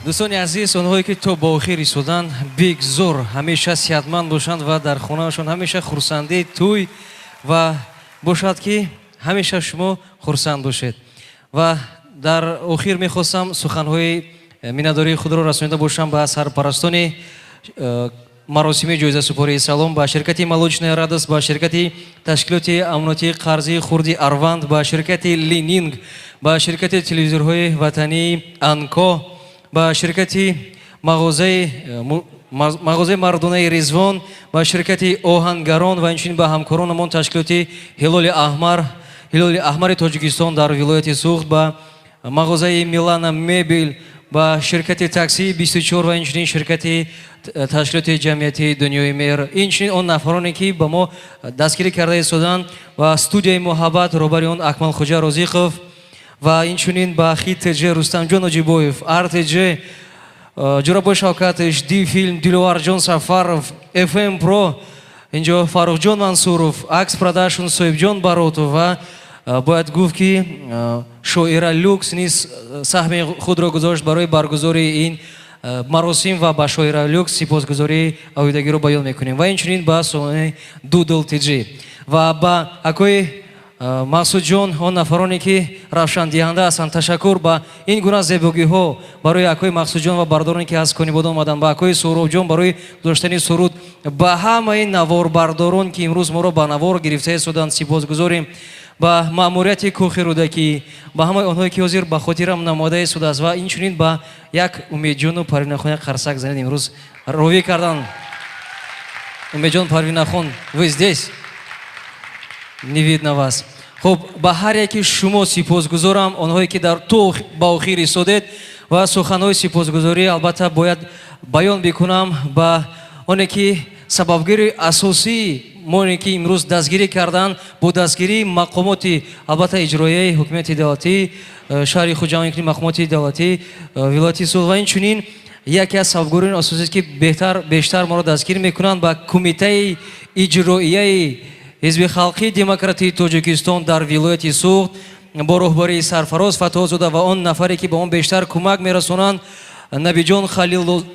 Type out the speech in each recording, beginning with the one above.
Дӯстони азиз, онҳое ки то ба охир истоданд, бигзор ҳамеша сиҳатманд бошанд ва дар хонаашон ҳамеша хурсандӣ, тӯй ва бошад, ки ҳамеша шумо хурсанд бошед. Ва дар охир мехостам суханҳои миннатдории худро расонида бошам ба сарпарастони маросими ҷоизасупории салом, ба ширкати «Молочная радость», ба ширкати ташкилоти амонатии қарзии хурди «Арванд», ба ширкати «Лининг», ба ширкати телевизорҳои ватании «Анко», ба ширкати мағозаи мардонаи «Резвон», ба ширкати «Оҳангарон» ва инчунин ба ҳамкоронамон, ташкилоти Ҳилоли Аҳмар, Ҳилоли Аҳмари Тоҷикистон дар вилояти Суғд, ба мағозаи «Милана Мебел», ба ширкати таксии 24 ва инчунин ширкати ташкилоти ҷамъиятии «Дунёи меҳр», инчунин он нафароне, ки ба мо дастгирӣ карда истоданд, ва студияи «Муҳаббат», роҳбари он Акмалхоҷа Розиқов, ва инчунин ба «Хит ТЖ», Рустамҷон Оҷибоев, РТЖ, Ҷурабой Шавкатович, Ди Филм, Диловарҷон Сафаров, ФМ Про, инҷо Фаррухҷон Мансуров, Акс Продакшн, Соҳибҷон Баротов ва бояд гуфт, ки Шоира Люкс низ саҳми худро гузошт барои баргузории ин маросим ва ба Шоира Люкс сипосгузории алоҳидагиро баён мекунем, ва инчунин ба солони Дудл ТЖ ва ба акои Мақсудҷон, он нафароне, ки равшандиҳанда ҳастанд. Ташаккур ба ин гуна зебогиҳо барои акои Мақсудҷон ва бардороне, ки аз Конибодом омаданд, ба акои Суҳробҷон барои гузоштани суруд, ба ҳамаи наворбардорон, ки имрӯз моро ба навор гирифта истоданд, сипосгузорем, ба маъмурияти кӯхи Рӯдакӣ, ба ҳамаи онҳое, ки ҳозир ба хотирам намода истодааст, ва инчунин ба як Умедҷону Парвинахон як қарсак занед, имрӯз ровӣ кардан. Умедҷон, Парвинахон, вы здесь? Не видно вас. Хуб, ба ҳар яки шумо сипосгузорам, онҳое, ки дар то ба охир истодед, ва суханҳои сипосгузорӣ албатта бояд баён бикунам ба оне, ки сабабгири асосии моне, ки имрӯз дастгирӣ кардан, бо дастгирии мақомоти албатта иҷроияи ҳукумати давлатии шаҳри Хуҷанд, инчунин мақомоти давлатии вилояти Суғд, ва инчунин яке аз сабабгирони асосист, ки беҳтар бештар моро дастгирӣ мекунанд, ба Кумитаи иҷроияи Ҳизби халқии демократии Тоҷикистон дар вилояти Суғд бо роҳбарии Сарфароз Фатҳозода ва он нафаре, ки ба он бештар кӯмак мерасонанд, Набиҷон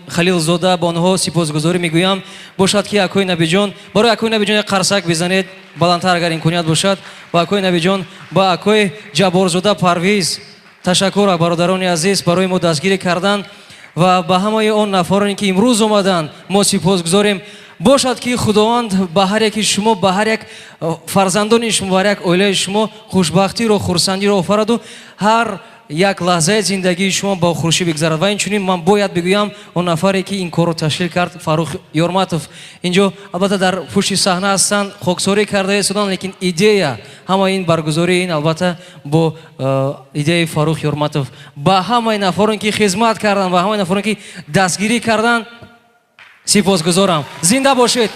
Халилзода, ба онҳо сипосгузорӣ мегӯям. Бошад, ки акои Набиҷон, барои акои Набиҷон як қарсак бизанед баландтар, агар имконият бошад, ба акои Набиҷон, ба акои Ҷабборзода Парвиз. Ташаккур, бародарони азиз, барои мо дастгирӣ кардан, ва ба ҳамаи он нафароне, ки имрӯз омаданд, мо сипосгузорем. Бошад, ки Худованд ба ҳар яки шумо, ба ҳар як фарзандони шумо, ба ҳар як оилаи шумо хушбахтиро, хурсандиро офараду ҳар як лаҳзаи зиндагии шумо бо хуршӣ бигзарад. Ва инчунин ман бояд бигӯям, он нафаре, ки ин корро ташкил кард, Фаррух Ёрматов, инҷо албатта дар пушти саҳна ҳастанд, хоксорӣ карда истоданд, лекин идея ҳамаи ин баргузории ин албатта бо идеяи Фаррух Ёрматов. Ба ҳамаи нафароне, ки хизмат карданд, ба ҳамаи нафароне, ки дастгирӣ карданд, сипосгузорам. Зинда бошед.